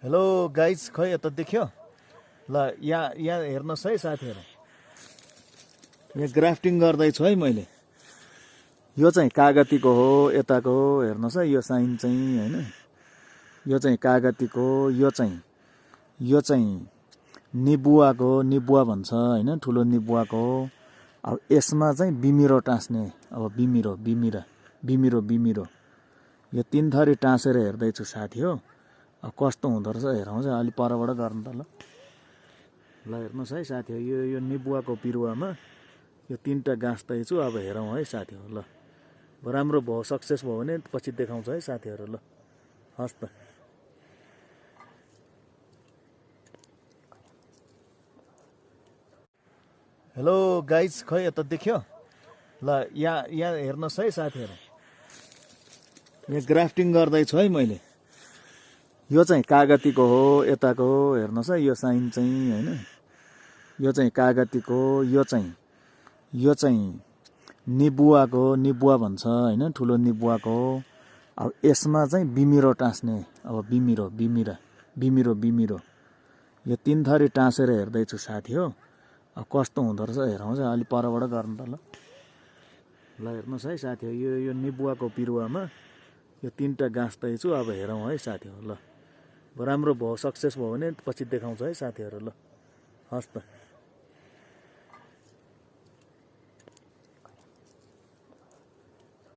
Hello guys खै यता देख्यो ल यहाँ हेर्नुहोस् है साथीहरू, यहाँ ग्राफ्टिङ गर्दैछु है मैले। यो चाहिँ कागतीको हो, यताको हेर्नुहोस् है, यो साइन चाहिँ होइन, यो चाहिँ कागतीको, यो चाहिँ निबुवाको, निबुवा भन्छ होइन, ठुलो निबुवाको। अब यसमा चाहिँ बिमिरो टाँस्ने, अब बिमिरो यो तीन थरी टाँसेर हेर्दैछु साथी हो। अब कस्तो हुँदो रहेछ हेरौँ चाहिँ, अलि परबाट गर्नु त ल हेर्नुहोस् है साथी हो, यो निबुवाको बिरुवामा यो तीनटा गाँस्दैछु। अब हेरौँ है साथी हो। ल राम्रो भयो, सक्सेस भयो भने पछि देखाउँछ है साथीहरू। ल हस् त। हेलो गाइज खै यता देख्यो ल यहाँ हेर्नुहोस् है साथीहरू, यहाँ ग्राफ्टिङ गर्दैछु है मैले। यो चाहिँ कागतीको हो, यताको हेर्नुहोस् है, यो साइन चाहिँ होइन, यो चाहिँ कागतीको, यो चाहिँ निबुवाको, निबुवा भन्छ होइन, ठुलो निबुवाको। अब यसमा चाहिँ बिमिरो टाँस्ने, अब बिमिरो यो तीन थरी टाँसेर हेर्दैछु साथी हो। अब कस्तो हुँदो रहेछ हेरौँ चाहिँ, अलि परबाट गर्नु त ल हेर्नुहोस् है साथी हो, यो निबुवाको बिरुवामा यो तीनटा गाँस्दैछु। अब हेरौँ है साथी हो। ल राम्रो भयो, सक्सेस भयो भने पछि देखाउँछ है साथीहरू। ल हस् त।